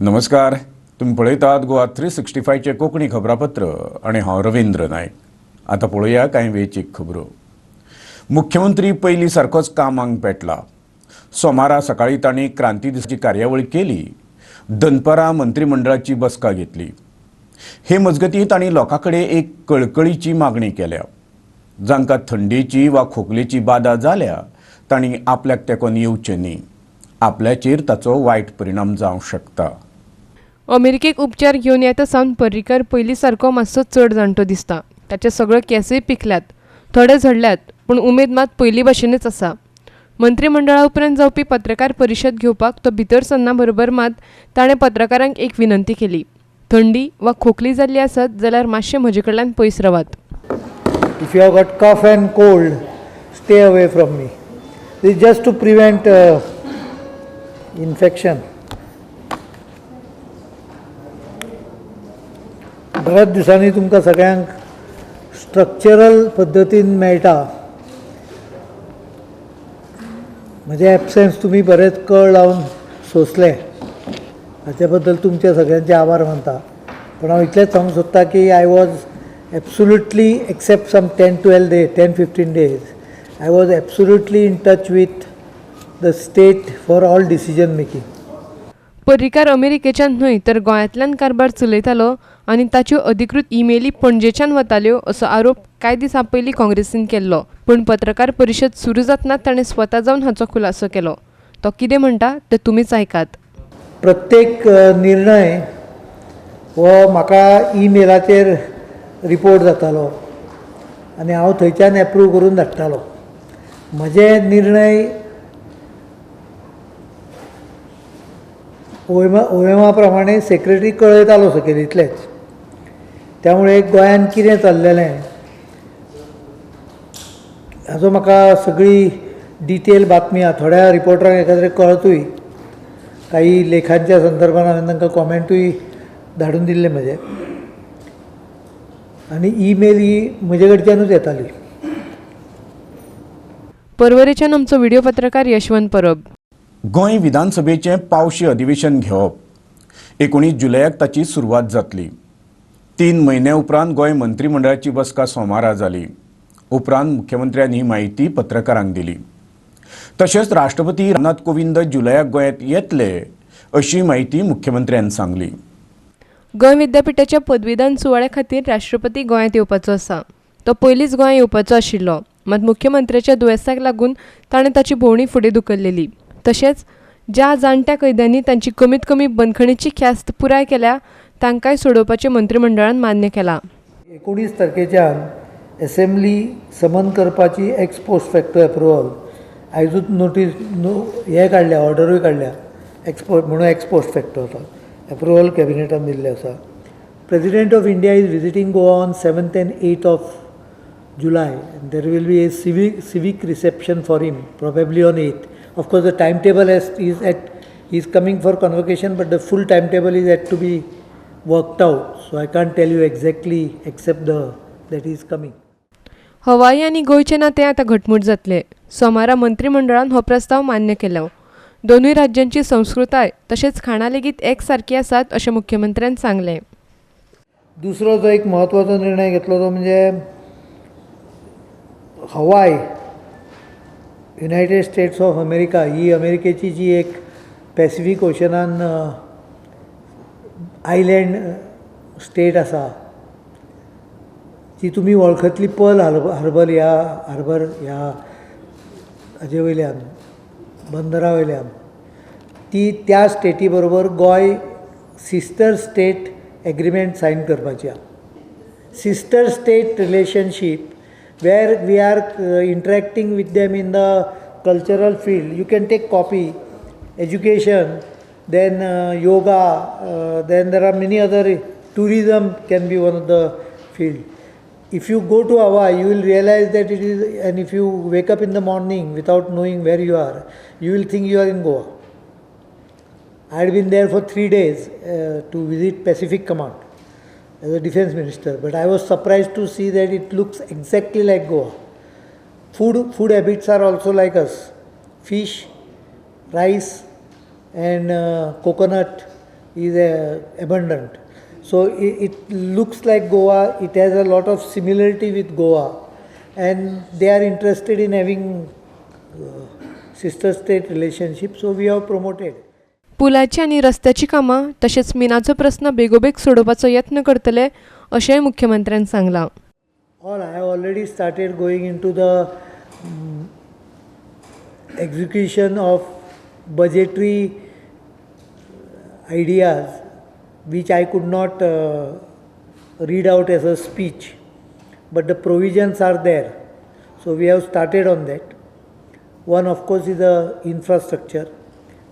नमस्कार, तुमी पळयतात गोवा 365चें कोंकणी खबरापत्र आनी हांव रवींद्र नायक. आतां पळोवया कांय वेंचीक खबरो. मुख्यमंत्री पयलीं सारकोच कामाक पेटला. सोमारा सकाळीं तांणी क्रांती दिसाची कार्यावळ केली. दनपरां मंत्रिमंडळाची बसका घेतली. हे मजगतीं तांणी लोकां कडेन एक कळकळीची मागणी केल्या. जांकां थंडेची वा खोकलेची बादा जाल्या तांणी आपल्याक तेंकोन येवचें न्ही, आपल्याचेर ताचो वायट परिणाम जावंक शकता. अमेरिकेक उपचार घेवन येता सावन पर्रीकर पयलीं सारको मातसो चड जाणटो दिसता. ताचे सगळे केंसय पिकल्यात, थोडे झडल्यात, पूण उमेद मात पयलीं भाशेनच आसा. मंत्रिमंडळा उपरांत जावपी पत्रकार परिशद घेवपाक तो भितर सरना बरोबर मात ताणें पत्रकारांक एक विनंती केली. थंडी वा खोकली जाल्ली आसत जाल्यार मातशें म्हजे कडल्यान पयस रावात. If you have got cough and cold, stay away from me. This is just to prevent infection. बऱ्याच दिसांनी तुमकां सगळ्यांक स्ट्रक्चरल पद्दतीन मेळटा. म्हजें एबसेन्स तुमी बरेंच कळ लावन सोंसलें, हाचे बद्दल तुमचे सगळ्यांचे आभार मानता. पूण हांव इतलेंच सांगूंक सोदता की I was absolutely, except some 10-12 days, 10-15 days, I was absolutely in touch with the state for all decision making. Parrikar अमेरिकेच्यान न्हय तर गोंयांतल्यान कारभार चलयतालो आनी ताच्यो अधिकृत ईमेली पणजेच्यान वताल्यो असो आरोप कांय दिसां पयलीं काँग्रेसीन केल्लो. पूण पत्रकार परिशद सुरू जातना ताणें स्वता जावन हाचो खुलासो केलो. तो कितें म्हणटा तें तुमीच आयकात. प्रत्येक निर्णय हो म्हाका ईमेलाचेर रिपोर्ट जातालो आनी हांव थंयच्यान एप्रूव करून धाडटालो. म्हजे निर्णय ओएमा प्रमाणे सेक्रेटरी कळयतालो सकयल, इतलेंच. त्यामुळे गोंयांत कितें चल्लेलें हाचो म्हाका सगळी डिटेल बातमी थोड्या रिपोर्टरांक एकाद्रे कळतूय, काही लेखांच्या संदर्भात हांवें तांकां कॉमेंटूय धाडून दिल्ले म्हजे, आनी ईमेल ही म्हजे कडच्यानूच येताली. परवरेच्यान आमचो व्हिडिओ पत्रकार यशवंत परब. गोंय विधानसभेचें पावशी अधिवेशन घेवप 19 जुलयाक ताची सुरवात जातली. 3 म्हयन्या उपरांत गोंय मंत्रिमंडळाची बसका सोमारा जाली. उपरांत मुख्यमंत्र्यान ही म्हायती पत्रकारांक दिली. तशेंच राष्ट्रपती रामनाथ कोविंद जुलयाक गोंयांत येतले अशी म्हायती मुख्यमंत्र्यान सांगली. गोंय विद्यापिठाच्या पदवीदान सुवाळ्या खातीर राष्ट्रपती गोंयांत येवपाचो आसा. तो पयलींच गोंयांत येवपाचो आशिल्लो, मात मुख्यमंत्र्याच्या दुयेंसाक लागून ताणें ताची भोंवडी फुडें धुकल्लेली. तशेंच ज्या जाणट्या कैद्यांनी तांची कमीत कमी बंदखणीची ख्यास्त पुराय केल्या तांकांय सोडोवपाचें मंत्रिमंडळान मान्य केलां. 19 तारखेच्यान एसेंब्ली समन करपाची एक्स पोस्ट फॅक्टो एप्रुवल आयजूच नोटीस हे काडल्या, ऑर्डरूय काडल्या. एक्सपोर्ट म्हणून एक्स पोस्ट फॅक्टो आसा, एप्रुवल कॅबिनेटान दिल्लें आसा. President of India is visiting Goa on 7th and 8th of July. There will be a civic reception for him probably on 8th. Of course, the timetable is at, he is coming for convocation, but the full timetable is yet to be worked out. So I can't tell you exactly except that he is coming. हवाई आनी गोंयचें नातें आतां घटमूट जातलें. सोमारा मंत्रिमंडळान हो प्रस्ताव मान्य केलो. दोनूय राज्यांची संस्कृताय तशेंच खाणां लेगीत एक सारकी आसात अशें मुख्यमंत्र्यान सांगलें. दुसरो जो एक म्हत्वाचो निर्णय घेतलो तो म्हणजे Hawaii, United States of America ही अमेरिकेची जी एक पॅसिफीक ओशनान आयलँड स्टेट आसा, ती तुमी वळखतली पर्ल हार्बर ह्या हार्बर ह्या हाजे वयल्यान, बंदरा वयल्यान, ती त्या स्टेटी बरोबर Goa sister state agreement sign करपाची आसा. Sister state relationship where we are interacting with them in the cultural field. You can take copy, education, then yoga, then there are many other, tourism can be one of the field. If you go to Hawaii, you will realize that it is, and if you wake up in the morning without knowing where you are, you will think you are in Goa. I had been there for 3 days to visit Pacific Command as a defense minister, but I was surprised to see that it looks exactly like Goa. Food habits are also like us. Fish, rice and coconut is abundant. So it looks like Goa, it has a lot of similarity with Goa, and they are interested in having sister state relationship, so we have promoted. पुलाची आनी रस्त्याची कामां तशेंच मिनाचो प्रस्न बेगोबेग सोडोवपाचो यत्न करतले अशेंय मुख्यमंत्र्यान सांगलां. All I have already started going into the execution of budgetary ideas which I could not read out as a speech, but the provisions are there. So we have started on that. One of course is the infrastructure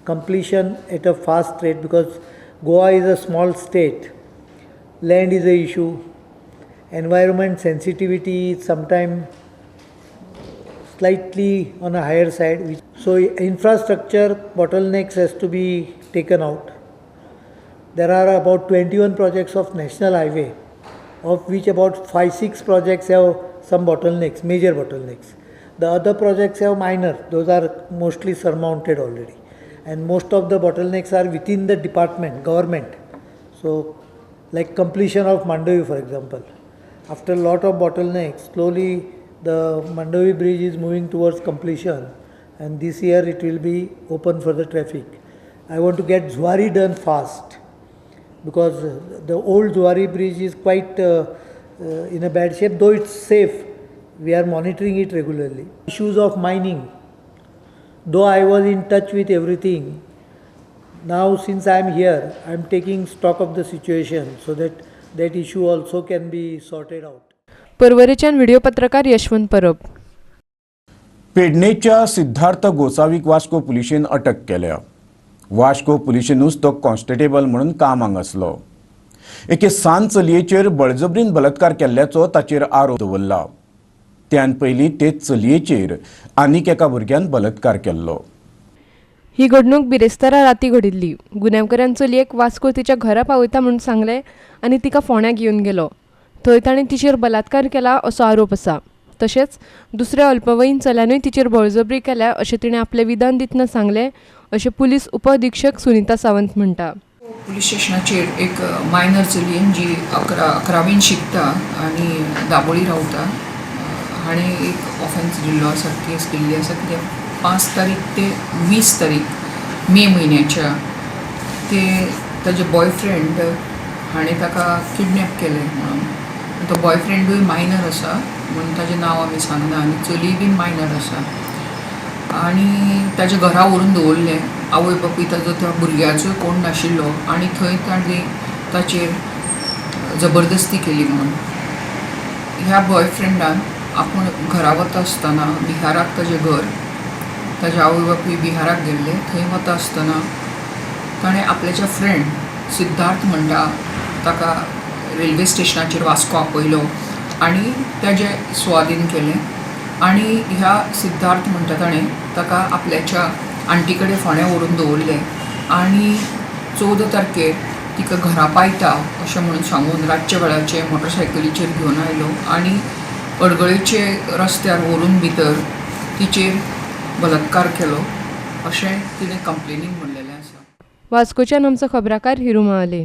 completion at a fast rate, because Goa is a small state, land is a issue, environment sensitivity is sometimes slightly on a higher side. So infrastructure bottlenecks has to be taken out. There are about 21 projects of national highway, of which about 5-6 projects have some bottlenecks, major bottlenecks. The other projects have minor, those are mostly surmounted already. And most of the bottlenecks are within the department, government. So like completion of Mandovi, for example. After a lot of bottlenecks, slowly the Mandovi bridge is moving towards completion, and this year it will be open for the traffic. I want to get Zuari done fast, because the old Zuari bridge is quite in a bad shape, though it's safe. We are monitoring it regularly. Issues of mining, though I was in touch with everything, now since I am here, I am taking stock of the situation so that that issue also can be sorted out. पर्वरेच्यान video पत्रकार यशवंत परब. पेडणेच्या सिद्धार्थ गोसावीक वास्को पुलिशेन अटक केल्या. वास्को पुलिशेनूच तो constable म्हणून कामाक आसलो. एके सान चलयेचेर बळजबरीन बलात्कार केल्ल्याचो ताचेर आरोप दवरला. त्यान पयलीं ते चलयेचेर आनीक एका भुरग्यान बलात्कार केल्लो. ही घडणूक बिरेस्तारा राती घडिल्ली. गुन्यांवकारान चलयेक वास्को तिच्या घरा पावयता म्हणून सांगलें आनी तिका फोंड्या घेवन गेलो. थंय ताणें तिचेर बलात्कार केला असो आरोप आसा. तशेंच दुसऱ्या अल्पवयीन चल्यानूय तिचेर बळजबरी केल्या अशें तिणें आपलें विधान दितना सांगलें अशें पुलीस उपअधिक्षक सुनीता सावंत म्हणटा. पुलीस स्टेशनाचेर एक मायनर चलयेन जी 11वीन शिकता आनी दाबोळी रावता, हाणें एक ऑफेन्स दिल्लो आसा, केस केल्ली आसा. कित्याक 5 तारीख ते 20 तारीख मे म्हयन्याच्या ते ताजे बॉयफ्रेंड हाणें ताका किडनॅप केलें म्हणून. तो बॉयफ्रेंडूय मायनर आसा म्हणून ताजें नांव आमी सांगना, आनी चलीय बीन मायनर आसा. आनी ताज्या घरा व्हरून दवरलें. आवय बापूय ताजो त्या भुरग्याचोय कोण नाशिल्लो आनी थंय ताणें ताचेर जबरदस्ती केली म्हणून. ह्या बॉयफ्रेंडान आपूण घरा वता आसतना बिहाराक ताजें घर, ताजे आवय बापूय बिहाराक गेल्ले, थंय वता आसतना ताणें आपल्याच्या फ्रेंड सिद्धार्थ म्हणटा ताका रेल्वे स्टेशनाचेर वास्को आपयलो आनी ताजे सुवादीन केलें. आनी ह्या सिद्धार्थ म्हणटा ताणें ताका आपल्याच्या आण्टी कडेन फोंड्या व्हरून दवरलें आनी 14 तारखेर तिका घरा पायता अशें म्हणून सांगून रातच्या वेळाचे मोटरसायकलीचेर घेवन आयलो आनी अडगळेचे रस्त्यार व्हरून भितर तिचेर बलात्कार केलो अशें तिणें कंप्लेनीन म्हणलेलें आसा. वास्कोच्यान आमचो खबराकार हिरू महाले.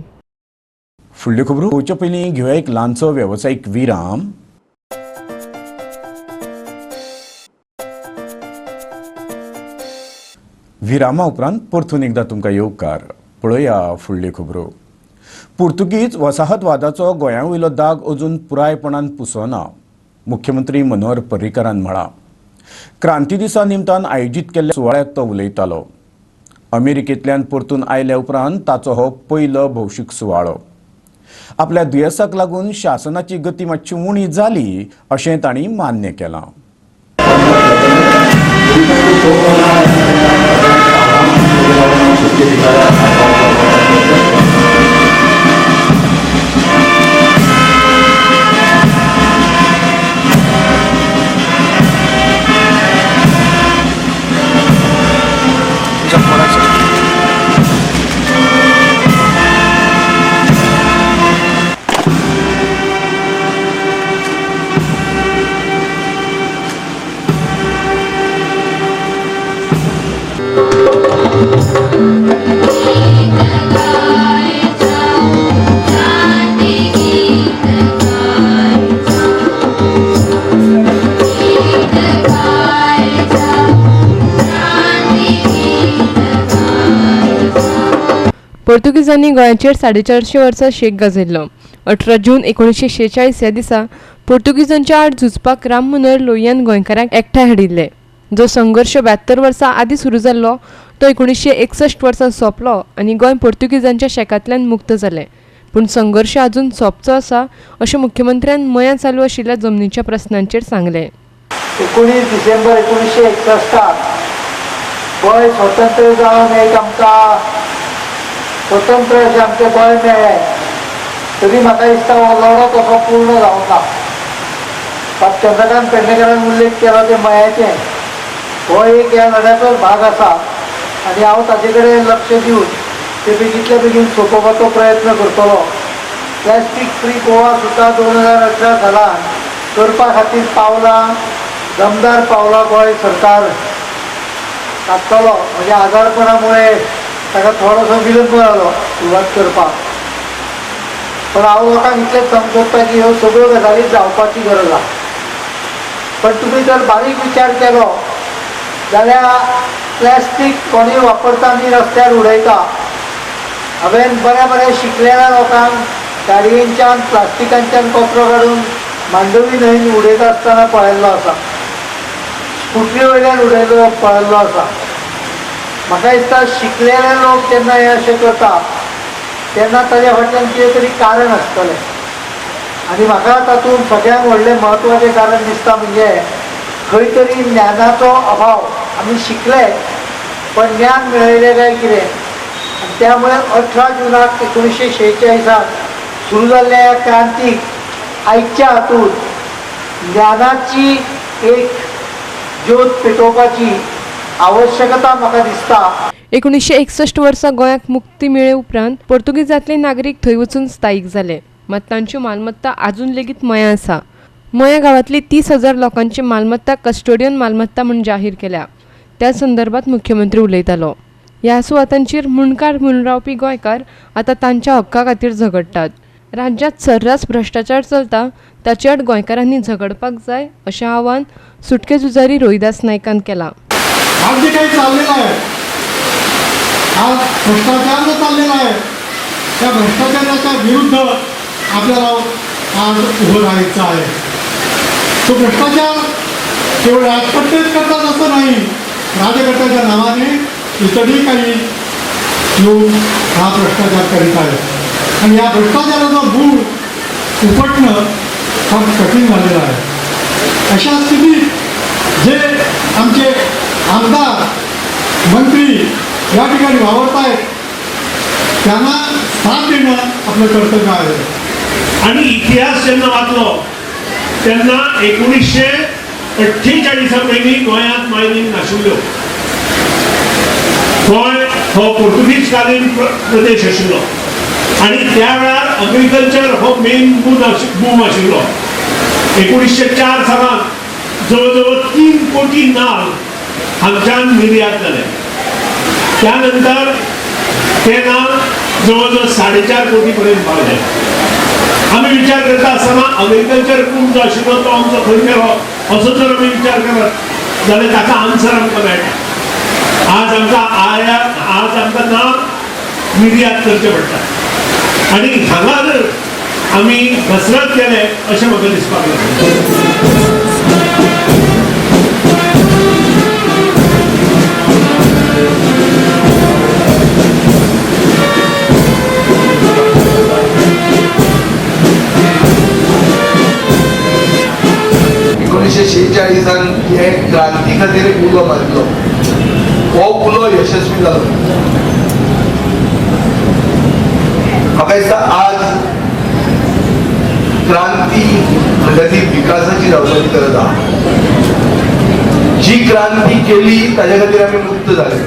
फुडल्यो खबरो पळोवचे पयलीं घेवया एक ल्हानसो वेवसायीक विराम. विरामा उपरांत परतून एकदां तुमकां येवकार. पळोवया फुडल्यो खबरो. पुर्तुगीज वसाहतवादाचो गोंया वयलो दाग अजून पुरायपणान पुसना, मुख्यमंत्री मनोहर पर्रीकरान म्हळां. क्रांती दिसा निमतान आयोजीत केल्ल्या सुवाळ्यात तो उलयतालो. अमेरिकेंतल्यान परतून आयल्या उपरांत ताचो हो पयलो भौशीक सुवाळो. आपल्या दुयेंसाक लागून शासनाची गती मातशी उणी जाली अशें तांणी मान्य केलां. Thank you. पोर्तुगीजांनी गोंयाचेर 450 वर्सां शेक गाजयल्लो. 18 जून 1946 ह्या दिसा पोर्तुगीजांच्या आड झुजपाक राम मनोहर लोहियान गोंयकारांक एकठांय हाडिल्ले. जो संघर्श 72 वर्सां आदीं सुरू जाल्लो तो 1961 वर्सा सोंपलो आनी गोंय पोर्तुगीजांच्या शेकांतल्यान मुक्त जालें. पूण संघर्श अजून सोंपचो आसा अशें मुख्यमंत्र्यान मयां चालू आशिल्ल्या जमनीच्या प्रस्नांचेर सांगलें. 19 डिसेंबर 1961 गोंय स्वतंत्र जावन एक आमकां स्वतंत्र अशें आमचें गोंय मेळ्ळें तरी म्हाका दिसता हो लढो तसो पूर्ण जावंक ना. चंद्रकांत पेडणेकरान उल्लेख केला ते मयाचें, हो एक ह्या लढ्याचोच भाग आसा आनी हांव ताजे कडेन लक्ष दिवन ते बेगींतल्या बेगीन सोंपोवपाचो प्रयत्न करतलो. प्लॅस्टीक फ्री गोवा सुद्दां 2018 सालान करपा खातीर पावलां, दमदार पावलां गोंय सरकार काडटलो. म्हणजे आजारपणामुळे ताका थोडोसो विलंब जालो सुरवात करपाक, पण हांव लोकांक इतलेंच सांगूंक सोदता की ह्यो सगळ्यो गजाली जावपाची गरज आसा. पण तुमी जर बारीक विचार केलो जाल्यार प्लॅस्टीक कोणूय वापरता आनी रस्त्यार उडयता. हांवें बऱ्या बऱ्या शिकलेल्या लोकांक गाडयेंच्यान प्लास्टिकांच्यान कचरो काडून मांडवी न्हंयेन उडयता आसतना पळयल्लो आसा, स्कुटरी वयल्यान उडयलो पळयल्लो आसा. म्हाका दिसता शिकलेले लोक जेन्ना हें अशें करता तेन्ना ताज्या फाटल्यान कितें तरी कारण आसतलें आनी म्हाका तातूंत सगळ्यांत व्हडलें म्हत्वाचें कारण दिसता म्हणजे खंय तरी ज्ञानाचो अभाव. आमी शिकले पण ज्ञान मेळयलें काय कितें, आनी त्यामुळे 18 जुनाक 1946 सुरू जाल्ल्या ह्या क्रांतीक आयच्या हातूंत ज्ञानाची एक ज्योत पेटोवपाची आवश्यकता म्हाका दिसता. 1961 वर्सा गोंयाक मुक्ती मेळ्ळे उपरांत पोर्तुगीजांतले नागरीक थंय वचून स्थायीक जाले, मात तांच्यो मालमत्ता आजून लेगीत मयां आसा. मयां गांवांतली 30,000 लोकांची मालमत्ता कस्टोडियन मालमत्ता म्हूण जाहीर केल्या. त्या संदर्भात मुख्यमंत्री उलयतालो. ह्या सुवातांचेर मुंडकार म्हूण रावपी गोंयकार आतां तांच्या हक्का खातीर झगडटात. राज्यांत सर्रास भ्रश्टाचार चलता ताचे आड गोंयकारांनी झगडपाक जाय अशें आवाहन सुटके झुजारी रोहिदास नायकान केलां. आज जे काही चाललेलं आहे, आज भ्रष्टाचार जो चाललेला आहे त्या भ्रष्टाचाराच्या विरुद्ध आपल्याला आज उभं राहायचं आहे. तो भ्रष्टाचार केवळ राजकर्तेच करतात असं नाही, राजकर्त्याच्या नावाने इतरही काही लोक हा भ्रष्टाचार करीत आहेत आणि या भ्रष्टाचाराचा मूळ उपटणं फार कठीण झालेलं आहे. अशा स्थितीत जे आमचे आमदार मंत्री या ठिकाणी वावरत आहेत त्यांना साथ देणं आपलं कर्तव्य आहे. आणि इतिहास जेन्ना वाचलो तेन्ना 1948 पयलीं गोंयांत मायनींग नाशिल्ल्यो. गोंय हो पोर्तुगीजकालीन प्रदेश आशिल्लो आनी त्या वेळार अग्रिकल्चर हो मेन बूम आशिल्लो. 1904 सालांत जवळ जवळ 3 कोटी नाल हांगच्यान निर्यात जाले. त्यानंतर ते नाल जवळ जवळ 4.5 कोटी पर्यंत पावले. आमी विचार करता आसतना अग्रिकल्चर बूम जो आशिल्लो तो आमचो खंय गेलो असो जर आमी विचार करत जाल्यार ताका आन्सर आमकां मेळटा. आज आमकां आयात, आज आमकां नाल निर्यात करचें पडटा आनी हांगा जर आमी कसरत केले अशें म्हाका दिसपाक लागलें. हे क्रांती खातीर एक उलो मारलो, हो उलो यशस्वी जालो. म्हाका दिसता आज क्रांती म्हणल्यार ती विकासाची जावपाची गरज आहा. जी क्रांती केली ताज्या खातीर आमी मुक्त जाले,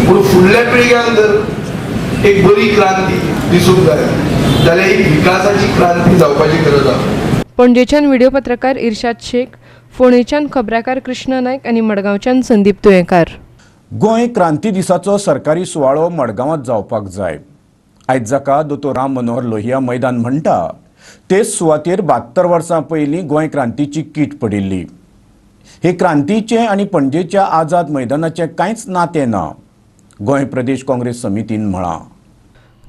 पूण फुडल्या पिळग्यांक जर एक बरी क्रांती दिसूंक जाय जाल्यार एक विकासाची क्रांती जावपाची गरज आहा. पणजेच्यान व्हिडिओ पत्रकार इर्शाद शेख, फोंडेच्यान खबराकार कृष्णा नायक आनी मडगांवच्यान संदीप तुयेंकार. गोंय क्रांती दिसाचो सरकारी सुवाळो मडगांवांत जावपाक जाय. आयज जाका दोतोर राम मनोहर लोहिया मैदान म्हणटा तेच सुवातेर 72 वर्सां पयलीं गोंय क्रांतीची कीट पडिल्ली. हे क्रांतीचें आनी पणजेच्या आझाद मैदानाचें कांयच नातें ना, गोंय प्रदेश काँग्रेस समितीन म्हळां.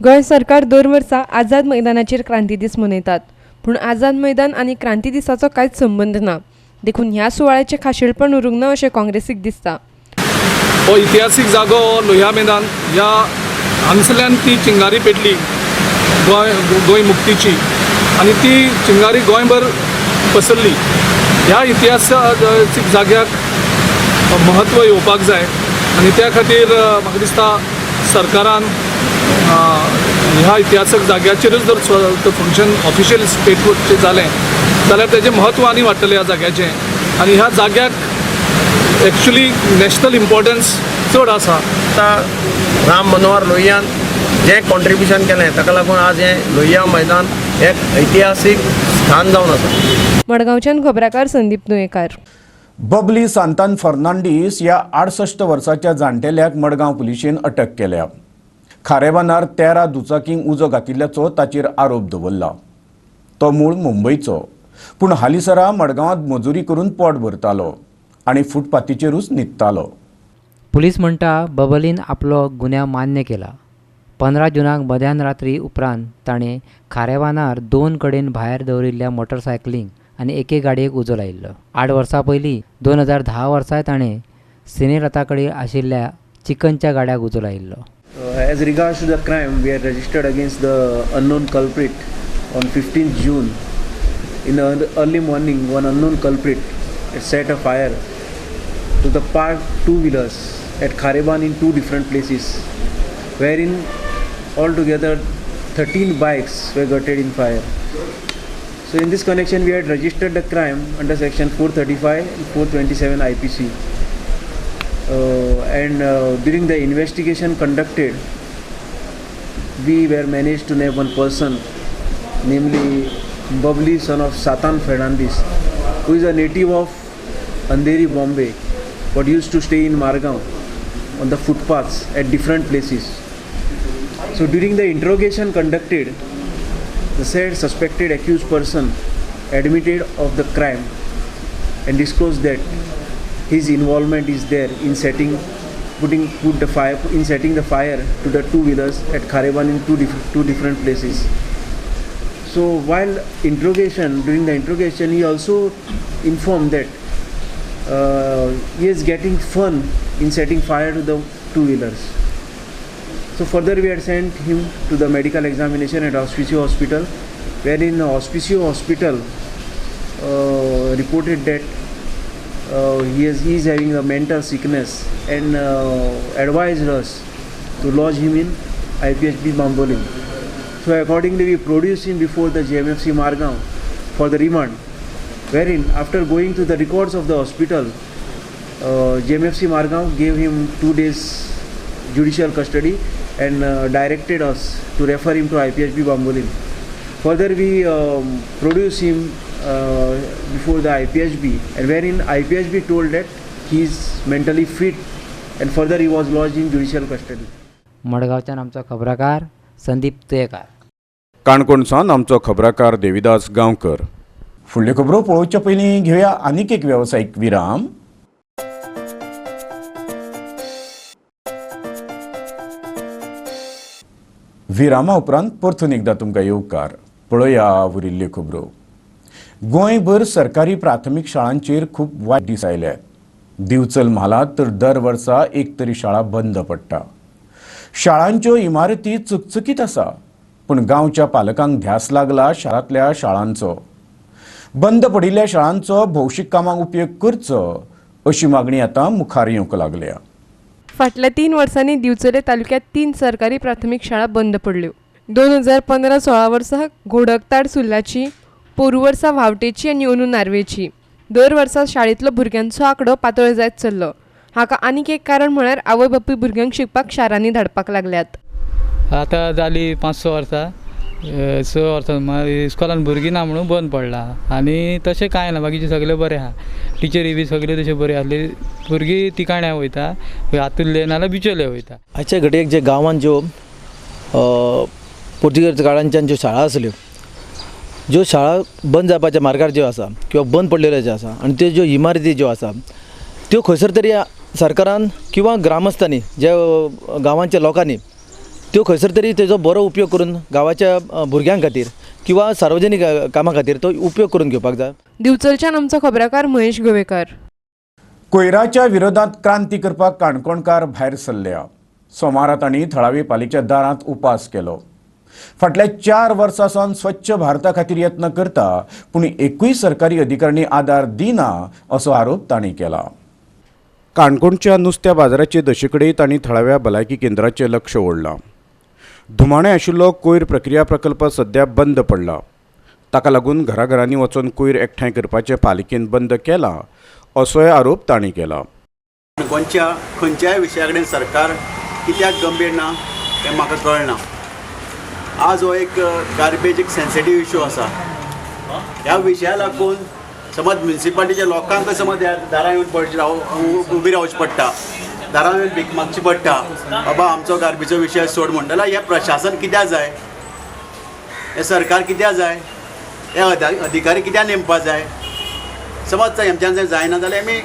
गोंय सरकार दर वर्सा आझाद मैदानाचेर क्रांती दीस मनयतात, पूण आझाद मैदान आनी क्रांती दिसाचो कांयच संबंद ना, देखून ह्या सुवाळ्याचें खाशेलपण उरूंक ना अशें काँग्रेसीक दिसता. हो इतिहासीक जागो हो लोहिया मैदान, ह्या हांगसरल्यान ती चिंगारी पेटली गोंय मुक्तीची आनी ती चिंगारी गोंयभर पसरली. ह्या इतिहासीक जाग्याक म्हत्व येवपाक जाय आनी त्या खातीर म्हाका दिसता सरकारान ह्या इतिहासीक जाग्याचेरूच जर फंक्शन ऑफिशियल स्टेटचे जालें जाल्यार तेजें म्हत्व आनी वाडटलें ह्या जाग्याचें आनी ह्या जाग्याक एक्चुली नॅशनल इम्पॉर्टन्स चड आसा. आतां राम मनोहर लोहियान जें कॉन्ट्रिब्युशन केलें ताका लागून आज हें लोहिया मैदान एक ऐतिहासीक स्थान जावन आसा. मडगांवच्यान खबराकार संदीप नुयेकार. बबली सांतान फर्नांडीस ह्या 68 वर्साच्या जाण्टेल्याक मडगांव पुलिशेन अटक केल्या. खारेबानार 13 दुचाकींक उजो घातिल्ल्याचो ताचेर आरोप दवरला. तो मूळ मुंबयचो, पूण हालींसरा मडगांवांत मजुरी करून पोट भरतालो आनी फुटपाथीचेरूच न्हिदतालो. पुलीस म्हणटा बबलीन आपलो गुन्यांव मान्य केला. 15 जूनाक मध्यान रात्री उपरांत ताणें खारेवानार 2 कडेन भायर दवरिल्ल्या मोटरसायकलींक आनी एके गाडयेक उजो लायिल्लो. 8 वर्सां पयलीं 2010 वर्साय ताणें सिनेरथा कडेन आशिल्ल्या चिकनच्या गाड्याक उजो लायिल्लो. As regards to the crime, we had registered against the unknown culprit on 15th June. In the early morning, one unknown culprit set a fire to the parked two-wheelers at Khareban in 2 different places, wherein altogether 13 bikes were gutted in fire. So in this connection, we had registered the crime under section 435 and 427 IPC. And during the investigation conducted, we were managed to name one person, namely Babli, son of Satan Fernandez, who is a native of Andheri, Bombay, but used to stay in Margao on the footpaths at different places. So during the interrogation conducted, the said suspected accused person admitted of the crime and disclosed that his involvement is there in setting the fire to the two-wheelers at Khareban in two different places. So while during the interrogation, he also informed that he is getting fun in setting fire to the two-wheelers. So further we had sent him to the medical examination at Hospicio Hospital, wherein Hospicio Hospital reported that he is having a mental sickness and advised us to lodge him in IPHB Bambolim. So accordingly we produced him before the JMFC Margao for the remand, wherein after going to the records of the hospital, JMFC Margao gave him 2 days judicial custody and directed us to refer him to IPHB Bambolim. Further we produced him before the IPHB, and wherein IPHB told that he is mentally fit and further he was lodged in judicial custody. मडगांवच्यान आमचो खबराकार संदीप तुयेकार. काणकोणसान आमचो खबराकार देविदास गांवकर. फुडल्यो खबरो पळोवच्या पयलीं घेवया आनीक एक वेवसायीक विराम. विरामा उपरांत परतून एकदां तुमकां येवकार. पळया उरिल्ल्यो खबरो. गोंयभर सरकारी प्राथमीक शाळांचेर खूब वायट दीस आयल्यात. दिवचल म्हालांत तर दर वर्सा एक तरी शाळा बंद पडटा. शाळांच्यो इमारती चकचकीत आसा, पूण गांवच्या पालकांक ध्यास लागला शारांतल्या शाळांचो. बंद पडिल्ल्या शाळांचो भौशीक कामांक उपयोग करचो अशी मागणी आतां मुखार येवंक लागल्या. फाटल्या 3 वर्सांनी दिवचले तालुक्यांत 3 सरकारी प्राथमीक शाळा बंद पडल्यो. 2015-16 वर्सा घोडकताड सुर्लाची, पोरू वर्सा व्हावटेची आनी अंदू नार्वेची. दर वर्सा शाळेंतलो भुरग्यांचो आंकडो पातळ जायत चल्लो. हाका आनीक एक कारण म्हळ्यार आवय बापूय भुरग्यांक शिकपाक शारांनी धाडपाक लागल्यात. आतां जाली 5-6 वर्सां, 6 वर्सां इस्कॉलान भुरगीं ना म्हणून बंद पडला आनी तशें कांय ना, बाकीचें सगळें बरें आहा. टिचरी बी सगळ्यो तशें बऱ्यो आसली. भुरगीं तिकाण्या वयता, हातुरले नाल्यार बिचोले वयता. आयच्या घडयेक जे गांवांत ज्यो पोर्तुगेज काळांच्यान ज्यो शाळा आसल्यो, ज्यो शाळा बंद जावपाच्या मार्गार ज्यो आसा किंवा बंद पडलेल्यो ज्यो आसा आनी त्यो ज्यो इमारती ज्यो आसा त्यो खंयसर तरी सरकारान किंवा ग्रामस्थांनी, ज्या गांवांच्या लोकांनी त्यो खंयसर तरी तेजो बरो उपयोग करून गांवाच्या भुरग्यां खातीर किंवा सार्वजनीक कामां खातीर तो उपयोग करून घेवपाक जाय. दिवचलच्यान आमचो खबराकार महेश गोवेकार. कोयराच्या विरोधात क्रांती करपाक काणकोणकार भायर सरल्या. सोमारा तांणी थळावी पालिकेच्या दारांत उपास केलो. फाटल्या 4 वर्सां सावन स्वच्छ भारता खातीर यत्न करता, पूण एकूय सरकारी अधिकाऱ्यांनी आदार दिना असो आरोप तांणी केला. काणकोणच्या नुस्त्या बाजाराचे दशेकडेन तांणी थळाव्या भलायकी केंद्राचें लक्ष ओडलां. धुमाणें आशिल्लो कोयर प्रक्रिया प्रकल्प सध्या बंद पडला. ताका लागून घराघरांनी वचून कोयर एकठांय करपाचें पालिकेन बंद केलां असोय आरोप तांणी केला. गोंयच्या खंयच्याय विशया कडेन सरकार कित्याक गंभीर ना हें म्हाका कळना. आज हो एक गार्बेज एक सेन्सिटीव इशू आसा. ह्या विशया लागून समज म्युनिसिपालिटीच्या लोकांक समज ह्या दारां येवन पडची उबी रावची पडटा, दारां येवन भीक मागची पडटा, बाबा आमचो गार्बेजो विशय सोड म्हण. जाल्यार हें प्रशासन कित्याक जाय, हें सरकार कित्याक जाय, हे अधिकारी कित्याक नेमपा जाय? समज हेमच्यान जर जायना जाल्यार आमी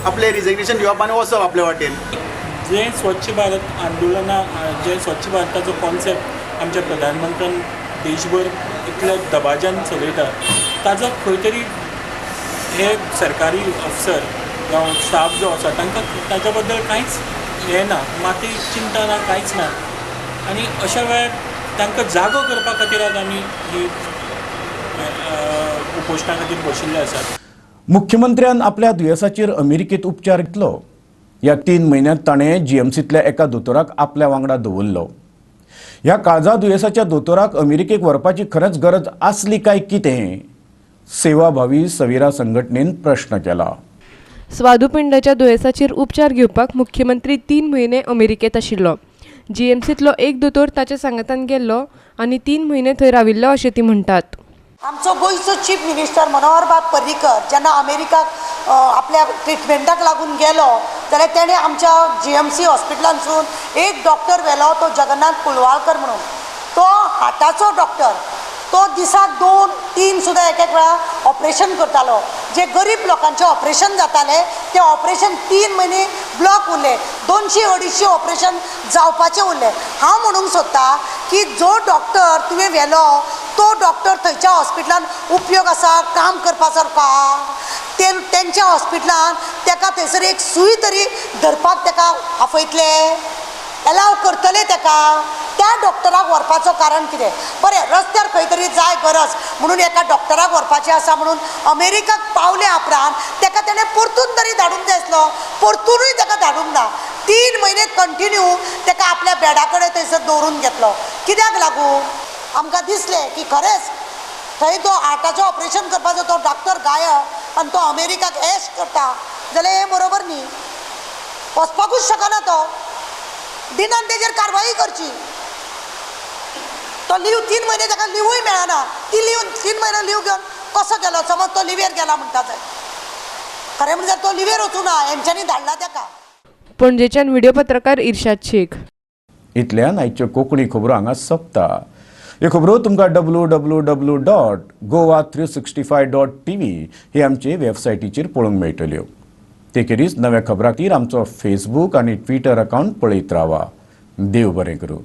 आपलें रिजग्नेशन दिवप आनी वचप आपले वाटेन. जें स्वच्छ भारत आंदोलना, जें स्वच्छ भारताचो कॉन्सेप्ट आमच्या प्रधानमंत्र्यान देशभर इतल्या दबाज्यान चलयता, ताजो खंय तरी हे सरकारी अफसर जावं स्टाफ जो आसा तांकां ताच्या बद्दल कांयच हें ना, माती चिंता ना, कांयच ना. आनी अशा वेळार तांकां जागो करपा खातीर आज आमी ही उपोशणा खातीर बशिल्ले आसात. मुख्यमंत्र्यान आपल्या दुयेंसाचेर अमेरिकेत उपचार घेतलो. ह्या 3 म्हयन्यांत ताणें जीएमसींतल्या एका दोतोराक आपल्या वांगडा दवरलो. ह्या काळजा दुयेंसाच्या दोतोराक अमेरिकेक व्हरपाची खरेंच गरज आसली काय कितें, सेवाभावी सविरा संघटनेन प्रश्न केला. स्वादुपिंडाच्या दुयेंसाचेर उपचार घेवपाक मुख्यमंत्री 3 म्हयने अमेरिकेत आशिल्लो. जीएमसींतलो एक दोतोर ताच्या सांगातान गेल्लो आनी 3 म्हयने थंय राविल्लो अशें ती म्हणटात. आमचो गोंयचो चीफ मिनिस्टर मनोहरबाब पर्रीकर जेन्ना अमेरिकाक आपल्या ट्रिटमेंटाक लागून गेलो जाल्यार तेणें आमच्या जीएमसी हॉस्पिटलांतसून एक डॉक्टर व्हेलो, तो जगन्नाथ कुलवाळकर म्हणून, तो हार्टाचो डॉक्टर, तो दिसाक 2-3 सुद्दां एक एक वेळा ऑपरेशन करतालो. जे गरीब लोकांचें ऑपरेशन जातालें तें ऑपरेशन 3 म्हयने ब्लॉक उरलें, 200-250 ऑपरेशन जावपाचें उरलें. हांव म्हणूंक सोदता की जो डॉक्टर तुवें व्हेलो तो डॉक्टर थंयच्या हॉस्पिटलान उपयोग आसा, काम करपा सारको आहा? ते तेंच्या हॉस्पिटलान तेका थंयसर एक सूय तरी धरपाक तेका आफयतले, एलाव करतले तेका? त्या डॉक्टराक व्हरपाचो कारण कितें? बरें, रस्त्यार खंय तरी जाय गरज म्हणून एका डॉक्टराक व्हरपाचें आसा म्हणून अमेरिकाक पावल्या उपरांत तेका तेणें परतून तरी धाडूंक जाय आसलो, परतूनय तेका धाडूंक ना. 3 म्हयने कंटिन्यू तेका आपल्या बेडा कडेन थंयसर दवरून घेतलो. कित्याक लागून? आमकां दिसलें की खरेंच थंय तो हार्टाचें ऑपरेशन करपाचो तो डॉक्टर गायब आनी तो अमेरिकाक एश करता जाल्यार हें बरोबर न्ही. वचपाकूच शकना तो. डिनान तेजेर कारवाई करची. तो लीव 3 म्हयने ताका लिवूय मेळना, ती लीव 3 म्हयने लीव घेवन कसो गेलो? समज तो लिवेर गेला म्हणटा थंय, खरें म्हणल्यार तो लिवेर वचूं ना, हेंच्यांनी धाडला ताका. पणजेच्यान व्हिडिओ पत्रकार इर्शाद शेख. इतल्यान आयच्यो कोंकणी खबरो हांगा सोंपता. ह्यो खबरो तुमकां www.goa365.tv ही आमचे वेबसायटीचेर पळोवंक मेळटल्यो. ते खेरीज नव्या खबरां खातीर आमचो फेसबूक आनी ट्विटर अकावंट पळयत रावा. देव बरें करूं.